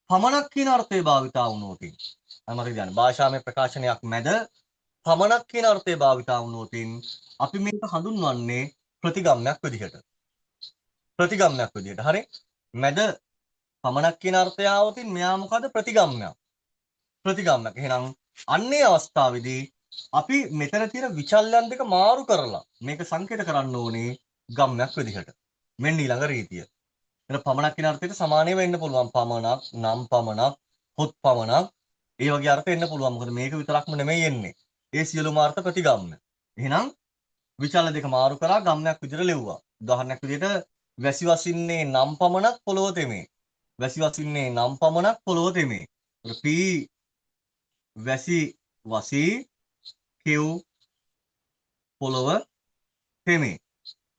Speaker 1: පමණක් කියන අර්ථය භාවිතා වුණොත් මතක තියාගන්න. භාෂාමය ප්‍රකාශනයක් මැද පමණක් කියන අර්ථය භාවිතා වුණොත් අපි මේක හඳුන්වන්නේ ප්‍රතිගම්යක් විදිහට. ප්‍රතිගම්යක් විදිහට. හරි? මැද පමණක් කියන අර්ථය ආවොත් මෙයා මොකද ප්‍රතිගම්යක්. ප්‍රතිගම්යක්. එහෙනම් අන්නේ අවස්ථාවේදී අපි මෙතන තියෙන විචල්යන් දෙක මාරු කරලා මේක සංකේත කරන්න ඕනේ ගම්යක් විදිහට. මෙන්න ඊළඟ රීතිය. එතන පමණක් කියන අර්ථයට සමානව වෙන්න පුළුවන්. පමණක්, නම් පමණක්, හොත් පමණක් ඒ වගේ අර්ථ එන්න පුළුවන්. මොකද මේක විතරක්ම නෙමෙයි එන්නේ. ඒ සියලුම අර්ථ ප්‍රතිගම්‍ය. එහෙනම් විචල්‍ය දෙක මාරු කරා ගම්යක් විදිහට ලිව්වා. උදාහරණයක් විදිහට වැසි වසින්නේ නම් පමණක් පොළොව තෙමේ. වැසි වසින්නේ නම් පමණක් පොළොව තෙමේ. P වැසි වසී Q පොළොව තෙමේ.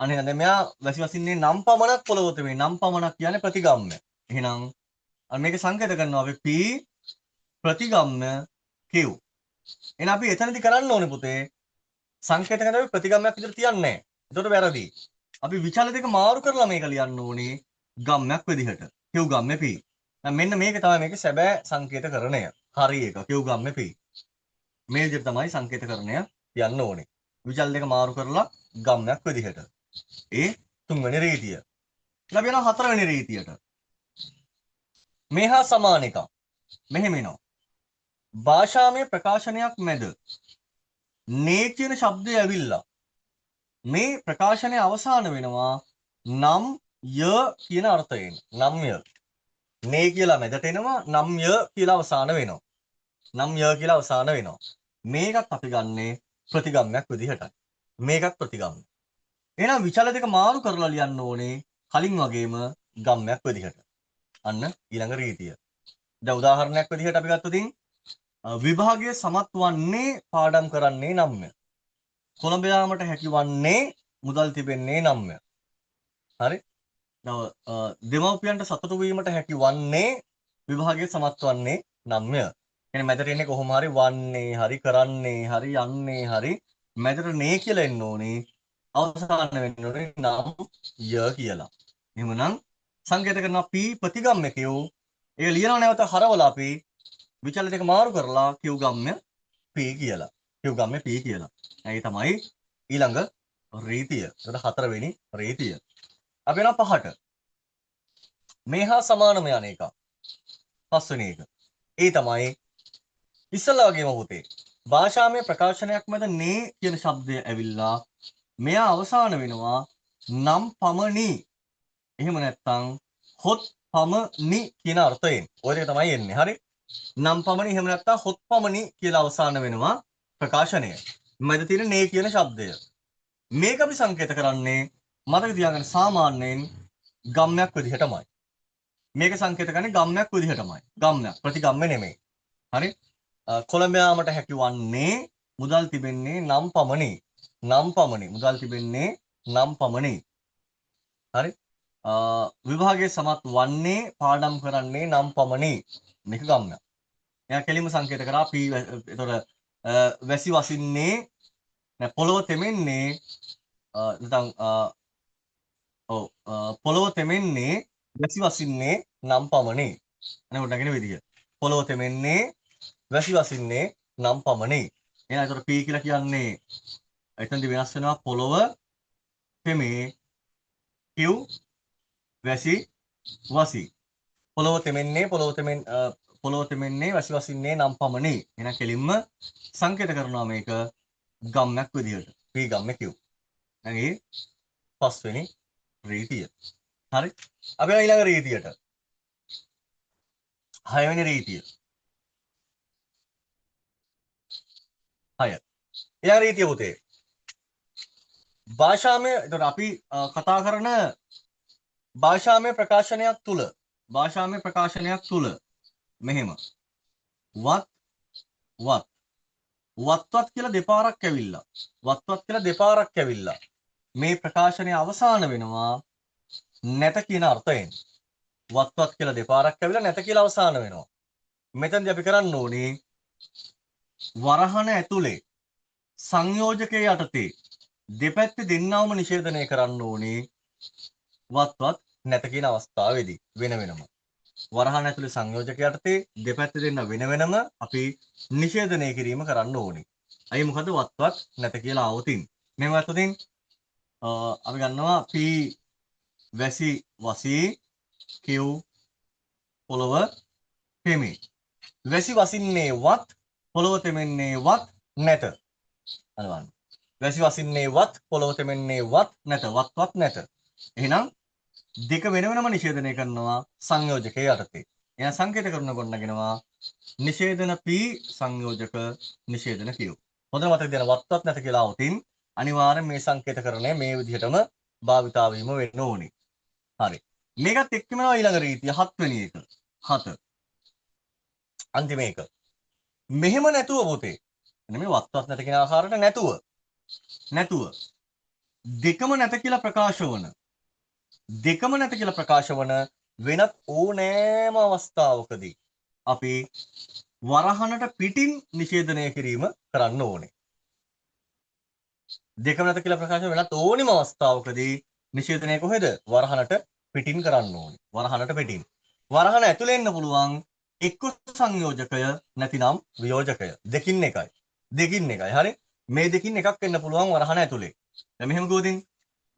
Speaker 1: අනේ දැන් මෙයා වැසි වසින්නේ නම් පමණක් පොළොව තෙමේ. නම් පමණක් කියන්නේ ප්‍රතිගම්‍ය. එහෙනම් අර මේක සංකේත කරනවා අපි P ප්‍රතිගම්‍ය Q. එහෙනම් අපි එතනදි කරන්න ඕනේ පුතේ සංකේත කරන අපි ප්‍රතිගම්‍යයක් විතර තියන්නේ නැහැ. එතකොට වැරදි. අපි විචල දෙක මාරු කරලා මේක ලියන්න ඕනේ ගම්යක් විදිහට. Q ගම්‍ය P. දැන් මෙන්න මේක තමයි මේකේ සැබෑ සංකේතකරණය. හරි එක Q ගම්‍ය P. මේ විදිහට තමයි සංකේතකරණය කියන්න ඕනේ. විචල දෙක මාරු කරලා ගම්යක් විදිහට. ඒ තුන්වෙනි රීතිය. ඊළඟ වෙනවා හතරවෙනි රීතියට. මේ හා සමාන එකක්. මෙහෙම එනවා. භාෂාමය ප්‍රකාශනයක් මැද නේ කියන ශබ්දය ඇවිල්ලා මේ ප්‍රකාශනය අවසාන වෙනවා නම් ය කියන අර්ථයෙන්. නම් ය. නේ කියලා මැදට එනවා, නම් ය කියලා අවසාන වෙනවා. නම් ය කියලා අවසාන වෙනවා. මේකත් අපි ගන්නේ ප්‍රතිගම්යක් විදිහටයි. මේකත් ප්‍රතිගම්‍ය. එහෙනම් විචල දෙක මාරු කරලා ලියන්න ඕනේ කලින් වගේම ගම්යක් විදිහට. අන්න ඊළඟ රීතිය. දැන් උදාහරණයක් විදිහට අපි ගත්තොත් විභාගය සමත් වන්නේ පාඩම් කරන්නේ නම්ය. කොළඹ යාමට හැකි වන්නේ මුදල් තිබෙන්නේ නම්ය. හරි? දෙමව්පියන්ට සතුටු වීමට හැකි වන්නේ විභාගය සමත් වන්නේ නම්ය. කියන්නේ මැදට එන්නේ කොහොම හරි වන්නේ හරි කරන්නේ හරි යන්නේ හරි මැදට නේ කියලා එන්න ඕනේ. අවසාන වෙන්න ඕනේ නම් ය කියලා. එහෙමනම් සංකේත කරනවා P ප්‍රතිගම්‍ය Q. ඒක ලියනවා නැවත හරවලා අපි විචල දෙක මාරු කරලා Q ගම්‍ය P කියලා. Q ගම්‍ය P කියලා. ඒ තමයි ඊළඟ රීතිය. එතකොට හතරවෙනි රීතිය. අපි යනවා පහට. මේ හා සමානම යන එක. පස්වෙනි එක. ඒ තමයි ඉස්සල්ලා වගේම පුතේ. භාෂාමය ප්‍රකාශනයක් මැද නේ කියන ශබ්දය ඇවිල්ලා මෙයා අවසාන වෙනවා නම් පමණි. එහෙම නැත්නම් හොත් පමණි කියන අර්ථයෙන්. ඔය දෙක තමයි එන්නේ. හරි? නම් පමණි එහෙම නැත්නම් හොත් පමණි කියලා අවසාන වෙනවා ප්‍රකාශනය. මැද තියෙන නේ කියන ශබ්දය. මේක අපි සංකේත කරන්නේ මතක තියාගන්න සාමාන්‍යයෙන් ගම්යක් විදිහටමයි. මේක සංකේත කරන්නේ ගම්යක් විදිහටමයි. ගම්යක් ප්‍රතිගම්‍ය නෙමෙයි. හරි? කොළඹ යාමට හැකි වන්නේ මුදල් තිබෙන්නේ නම් පමණි. නම් පමණි. මුදල් තිබෙන්නේ නම් පමණි. හරි? විභාගයේ සමත් වන්නේ පාඩම් කරන්නේ නම් පමණි. මේක ගම්යක්. එයා කෙලින්ම සංකේත කරා P. එතකොට වැසි වසින්නේ නෑ පොළව තෙමෙන්නේ නැත්නම් ඔව් පොළව තෙමෙන්නේ වැසි වසින්නේ නම් පමණි. අනේ ගොඩනගෙන විදිය. පොළව තෙමෙන්නේ වැසි වසින්නේ නම් පමණි. එහෙනම් එතකොට P කියලා කියන්නේ එතනදි වෙනස් වෙනවා පොළව තෙමේ Q වැසි වසි. පොළව තෙමෙන්නේ පොළව තෙමෙන්නේ වැසි වසින්නේ නම් පමණි. එහෙනම් කෙලින්ම සංකේත කරනවා මේක ගම්යක් විදියට. P ගම්‍ය Q. දැන් ඒ පස්වෙනි රීතිය. හරි? අපි යනවා ඊළඟ රීතියට. හයවෙනි රීතිය. හය. ඊළඟ රීතිය පුතේ. භාෂාමය එතකොට අපි කතා කරන භාෂාමය ප්‍රකාශනයක් තුල භාෂාමය ප්‍රකාශනයක් තුල මෙහෙම වත් වත් වත්වත් කියලා දෙපාරක් ඇවිල්ලා වත්වත් කියලා දෙපාරක් ඇවිල්ලා මේ ප්‍රකාශනය අවසාන වෙනවා නැත කියන අර්ථයෙන්. වත්වත් කියලා දෙපාරක් ඇවිල්ලා නැත කියලා අවසාන වෙනවා. මෙතනදී අපි කරන්න ඕනේ වරහන ඇතුලේ සංයෝජකයේ යටතේ දෙපැත්තේ දෙන්නවම නිෂේධනය කරන්න ඕනේ වත්වත් නැත කියන අවස්ථාවේදී වෙන වෙනම. වරහන ඇතුලේ සංයෝජක යටතේ දෙපැත්තේ දෙන්න වෙන වෙනම අපි නිෂේධනය කිරීම කරන්න ඕනේ. අය මොකද වත්වත් නැත කියලා ආවොතින් මෙහෙම ගත්තොතින් අපි ගන්නවා P වැසි වසී Q පොළව තෙමේ. වැසි වසින්නේ වත් පොළව තෙමෙන්නේ වත් නැත. අනවන්න. වැසි වසින්නේ වත් පොළව තෙමෙන්නේ වත් නැත. වත්වත් නැත. එහෙනම් දෙක වෙන වෙනම නිෂේධනය කරනවා සංයෝජකයේ යටතේ. එහෙනම් සංකේත කරන ගොඩනගෙනවා නිෂේධන P සංයෝජක නිෂේධන Q. හොඳට මතක තියාගන්න වත්වත් නැත කියලා આવතින් අනිවාර්යෙන් මේ සංකේතකරණය මේ විදිහටම භාවිතා වීම වෙන්න ඕනේ. හරි. මේකත් එක්කම එනවා ඊළඟ රීතිය හත්වෙනි එක. හත. අන්තිම එක. මෙහෙම නැතුව පොතේ. නෙමෙයි වත්වත් නැත කියන ආකාරයට නැතුව. නැතුව. දෙකම නැත කියලා ප්‍රකාශ වන. දෙකම නැත කියලා ප්‍රකාශ වන වෙනත් ඕනෑම අවස්ථාවකදී අපි වරහනට පිටින් නිෂේධනය කිරීම කරන්න ඕනේ. දෙකම නැත කියලා ප්‍රකාශ වෙනත් ඕනිම අවස්ථාවකදී නිෂේධනය කොහෙද? වරහනට පිටින් කරන්න ඕනේ. වරහනට පිටින්. වරහන ඇතුලේ එන්න පුළුවන් එක්ක සංයෝජකය නැතිනම් වියෝජකය. දෙකින් එකයි. දෙකින් එකයි. හරි? මේ දෙකින් එකක් වෙන්න පුළුවන් වරහන ඇතුලේ. දැන් මෙහෙම කිව්වොතින්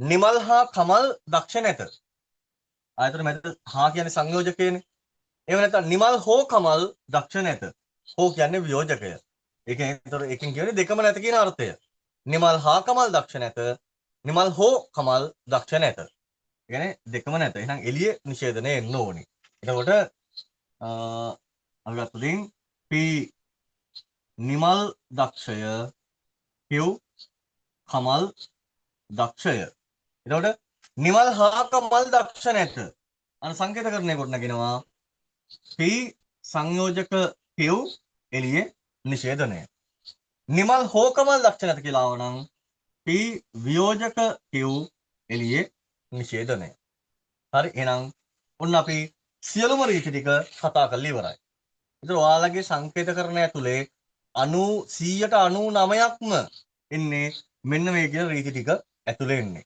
Speaker 1: නිමල් හා කමල් දක්ෂ නැත. ආයතන මැද හා කියන්නේ සංයෝජකයනේ. එහෙම නැත්නම් නිමල් හෝ කමල් දක්ෂ නැත. හෝ කියන්නේ වියෝජකය. ඒ කියන්නේ ඒතර ඒකෙන් කියන්නේ දෙකම නැත කියන අර්ථය. නිමල් හා කමල් දක්ෂ නැත. නිමල් හෝ කමල් දක්ෂ නැත. ඒ කියන්නේ දෙකම නැත. එහෙනම් එළිය නිෂේධනය එන්න ඕනේ. එතකොට අපි ගත්තොත් P Nimal දක්ෂය Q Kamal දක්ෂය. එතකොට නිමල් හා කමල් දක්ෂ නැත. අන්න සංකේතකරණය කොට නගිනවා P සංයෝජක Q එළියේ නිෂේධනය. නිමල් හෝ කමල් දක්ෂ නැත කියලා ආවනම් P වියෝජක Q එළියේ නිෂේධනය. හරි, එහෙනම් ඔන්න අපි සියලුම රීති ටික කතා කරලා ඉවරයි. ඒතර ඔයාලගේ සංකේතකරණය ඇතුලේ 90%ක්ම එන්නේ මෙන්න මේ කියන රීති ටික ඇතුලේ එන්නේ.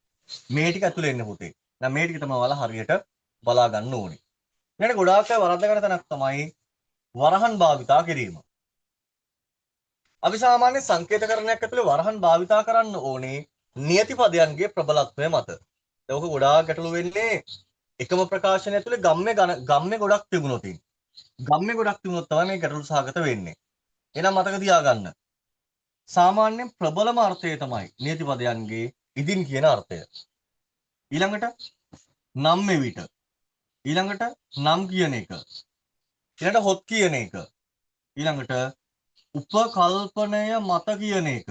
Speaker 1: මේ ටික ඇතුලේ එන්නේ පුතේ. දැන් මේ ටික තමයි ඔයාලා හරියට බලා ගන්න ඕනේ. ඊළඟට ගොඩාක් අය වරද්ද ගන්න තැනක් තමයි වරහන් භාවිතා කිරීම. අපි සාමාන්‍ය සංකේතකරණයක් ඇතුලේ වරහන් භාවිතා කරන්න ඕනේ නියති පදයන්ගේ ප්‍රබලත්වය මත. දැන් ඔක ගොඩාක් ගැටලු වෙන්නේ එකම ප්‍රකාශනය ඇතුලේ ගම්ම්‍ය ගම්ම්‍ය ගොඩක් තිබුණොත්. ගම්ම්‍ය ගොඩක් තිබුණොත් තමයි මේ ගැටලු සහගත වෙන්නේ. එහෙනම් මතක තියාගන්න. සාමාන්‍යයෙන් ප්‍රබලම අර්ථය තමයි නියති පදයන්ගේ ඉදින් කියන අර්ථය. ඊළඟට නම් එවිට. ඊළඟට නම් කියන එක. ඊළඟට හොත් කියන එක. ඊළඟට උපකල්පනය මත කියන එක.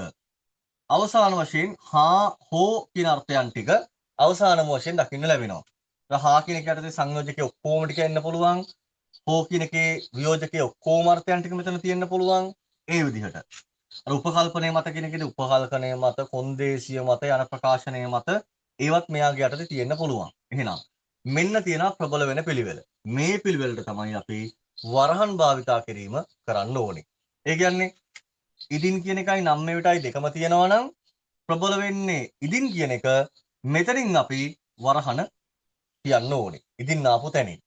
Speaker 1: අවසාන වශයෙන් හා හෝ කියන අර්ථයන් ටික අවසානම වශයෙන් දකින්න ලැබෙනවා. හා කියන එක යටතේ සංයෝජකයේ ඔක්කොම ටික එන්න පුළුවන්. හෝ කියන එකේ වියෝජකයේ ඔක්කොම අර්ථයන් ටික මෙතන තියෙන්න පුළුවන්. ඒ විදිහට. අර උපකල්පනය මත කියන එකේදී උපකල්පනය මත, කොන්දේසිය මත, යන ප්‍රකාශනය මත ඒවත් මෙයාගේ යටතේ තියෙන්න පුළුවන්. එහෙනම් මෙන්න තියෙනවා ප්‍රබල වෙන පිළිවෙල. මේ පිළිවෙලට තමයි අපි වරහන් භාවිතා කිරීම කරන්න ඕනේ. ඒ කියන්නේ ඉදින් කියන එකයි නම් මෙවිටයි දෙකම තියෙනවා නම් ප්‍රබල වෙන්නේ ඉදින් කියන එක. මෙතනින් අපි වරහන කියන්න ඕනේ. ඉදින් ආපු තැනින්.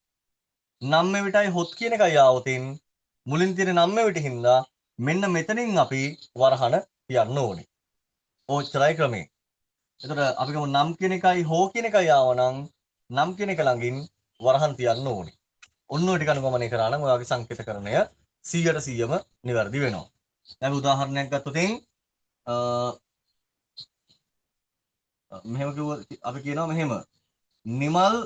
Speaker 1: නම් මෙවිටයි හොත් කියන එකයි ආවොතින් මුලින් තියෙන නම් මෙවිට හින්දා මෙන්න මෙතනින් අපි වරහන කියන්න ඕනේ. ඔච්චරයි ක්‍රමේ. එතකොට අපි ගමු නම් කියන එකයි හෝ කියන එකයි ආවනම් නම් කියන එක ළඟින් වරහන් තියන්න ඕනේ. ඔන්න ඔය ටික අනුගමනය කරා නම් ඔයාගේ සංකේතකරණය 100ට 100ම නිවැරදි වෙනවා. දැන් උදාහරණයක් ගත්තොත් මෙහෙම කිව්වොත් අපි කියනවා මෙහෙම නිමල්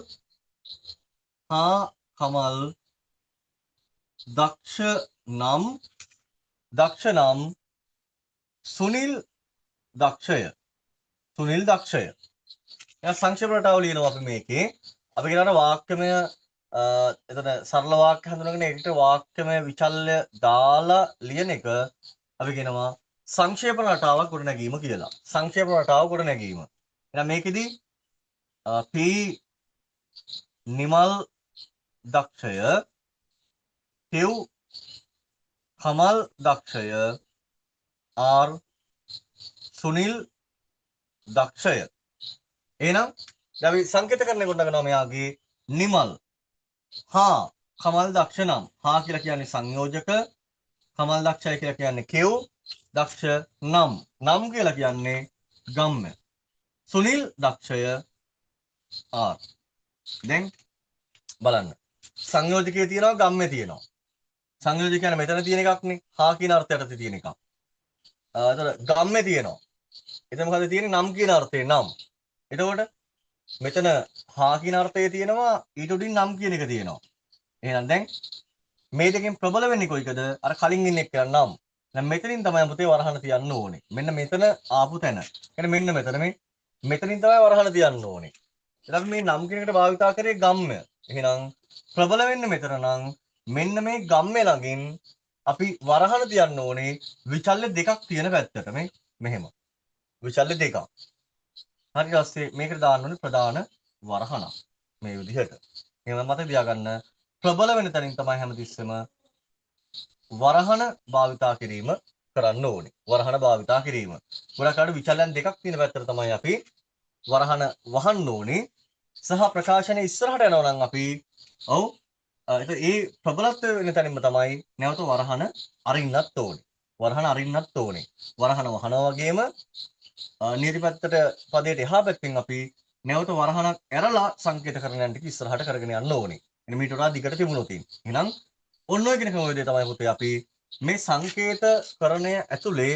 Speaker 1: හා කමල් දක්ෂ නම් දක්ෂ නම් සුනිල් දක්ෂය. සුනිල් දක්ෂය. දැන් සංක්ෂේප රටාව ලියනවා අපි මේකේ. අපි කියනවා වාක්‍යමය එතන සරල වාක්‍ය හඳුනගෙන ඒකට වාක්‍යමය විචල්‍ය දාලා ලියන එක අපි කියනවා සංක්ෂේප රටාවක් ගොඩනැගීම කියලා. සංක්ෂේප රටාව ගොඩනැගීම. එහෙනම් මේකෙදි P Nimal දක්ෂය Q Kamal දක්ෂය R Sunil දක්ෂය. එහෙනම් දැන් අපි සංකේතකරණය ගොඩනගනවා මෙයාගේ නිමල් හා කමල් දක්ෂ නම්. හා කියලා කියන්නේ සංයෝජක, කමල් දක්ෂය කියලා කියන්නේ Q, දක්ෂ නම්. නම් කියලා කියන්නේ ගම්ම්‍ය. සුනිල් දක්ෂය R. දැන් බලන්න. සංයෝජකයේ තියෙනවා ගම්ම්‍ය තියෙනවා. සංයෝජක කියන්නේ මෙතන තියෙන එකක් නේ. හා කියන අර්ථයට තියෙන එකක්. එතකොට ගම්ම්‍ය තියෙනවා. එතන මොකද තියෙන්නේ? නම් කියන අර්ථේ නම්. එතකොට මෙතන හා කියන අර්ථය තියෙනවා, ඊට උඩින් නම් කියන එක තියෙනවා. එහෙනම් දැන් මේ දෙකෙන් ප්‍රබල වෙන්නේ කොයිකද? අර කලින් ඉන්න එක නම්. දැන් මෙතනින් තමයි පුතේ වරහන තියන්න ඕනේ. මෙන්න මෙතන ආපු තැන. කියන්නේ මෙන්න මෙතන මේ මෙතනින් තමයි වරහන තියන්න ඕනේ. එතකොට අපි මේ නම් කියන එකට භාවිතා කරේ ගම්ම්‍ය. එහෙනම් ප්‍රබල වෙන්නේ මෙතන නම් මෙන්න මේ ගම්ම්‍ය ළඟින් අපි වරහන තියන්න ඕනේ විචල්‍ය දෙකක් තියෙන පැත්තට. මේ මෙහෙම. විචල්‍ය දෙකක්. හරි, ඊට පස්සේ මේකට දාන්න ඕනේ ප්‍රධාන වරහනක්. මේ විදිහට. එහෙනම් මතක තියාගන්න ප්‍රබල වෙන තැනින් තමයි හැමතිස්සෙම වරහන භාවිතා කිරීම කරන්න ඕනේ. වරහන භාවිතා කිරීම. ගොඩක් අර විචල්‍යයන් දෙකක් තියෙන පැත්තට තමයි අපි වරහන වහන්න ඕනේ. සහ ප්‍රකාශනයේ ඉස්සරහට යනවා නම් අපි, ඔව්, එතකොට ඒ ප්‍රබලත්වය වෙන තැනින්ම තමයි නැවත වරහන අරින්නත් ඕනේ. වරහන අරින්නත් ඕනේ. වරහන වහනවා වගේම නියති පැත්තට පදයට එහා පැත්තෙන් අපි නැවත වරහනක් ඇරලා සංකේතකරණයන් ටික ඉස්සරහට කරගෙන යන්න ඕනේ. එන මීට වඩා දිගට තිබුණොත්. එහෙනම් ඔන්න ඔය කියන ක්‍රමවේදය තමයි පුතේ අපි මේ සංකේතකරණය ඇතුලේ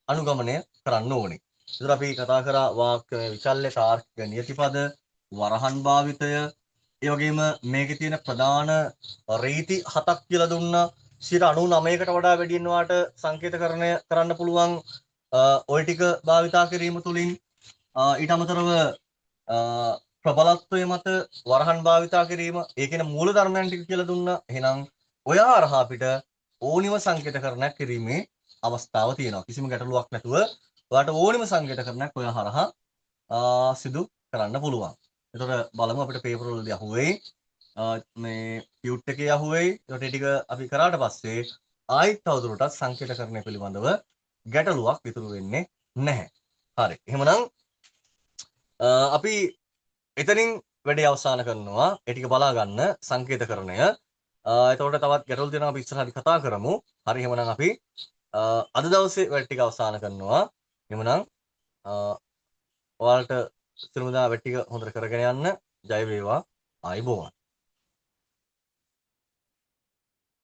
Speaker 1: අනුගමනය කරන්න ඕනේ. ඒතර අපි කතා කරා වාක්‍ය විචල්‍ය, තාර්කික නියතිපද, වරහන් භාවිතය, ඒ වගේම මේකේ තියෙන ප්‍රධාන රීති හතක් කියලා දුන්නා. 99කට වඩා වැඩියෙන් වාට සංකේතකරණය කරන්න පුළුවන් ඔය ටික භාවිතා කිරීම තුලින්. ඊට අමතරව ප්‍රබලත්වය මත වරහන් භාවිතා කිරීම, ඒ කියන මූල ධර්මයන් ටික කියලා දුන්නා. එහෙනම් ඔය හරහා අපිට ඕනිම සංකේතකරණයක් කිරීමේ අවස්ථාව තියෙනවා. කිසිම ගැටලුවක් නැතුව ඔයාට ඕනිම සංකේතකරණයක් ඔය හරහා සිදු කරන්න පුළුවන්. එතකොට බලමු අපිට පේපර් වලදී අහුවෙයි, මේ ටියුට් එකේ අහුවෙයි. එතකොට ඒ ටික අපි කරාට පස්සේ ආයිත් තවදුරටත් සංකේතකරණය පිළිබඳව ගැටලුවක් ඉතුරු වෙන්නේ නැහැ. හරි. එහෙමනම් අපි එතනින් වැඩේ අවසන් කරනවා. ඒ ටික බලා ගන්න සංකේතකරණය. එතකොට තවත් ගැටලු තියෙනවා, අපි ඉස්සරහදී කතා කරමු. හරි, එහෙමනම් අපි අද දවසේ වැඩ ටික අවසන් කරනවා. එහෙමනම් ඔයාලට සියලුම දා වැඩ ටික හොඳට කරගෙන යන්න. ජය වේවා. ආයුබෝවන්.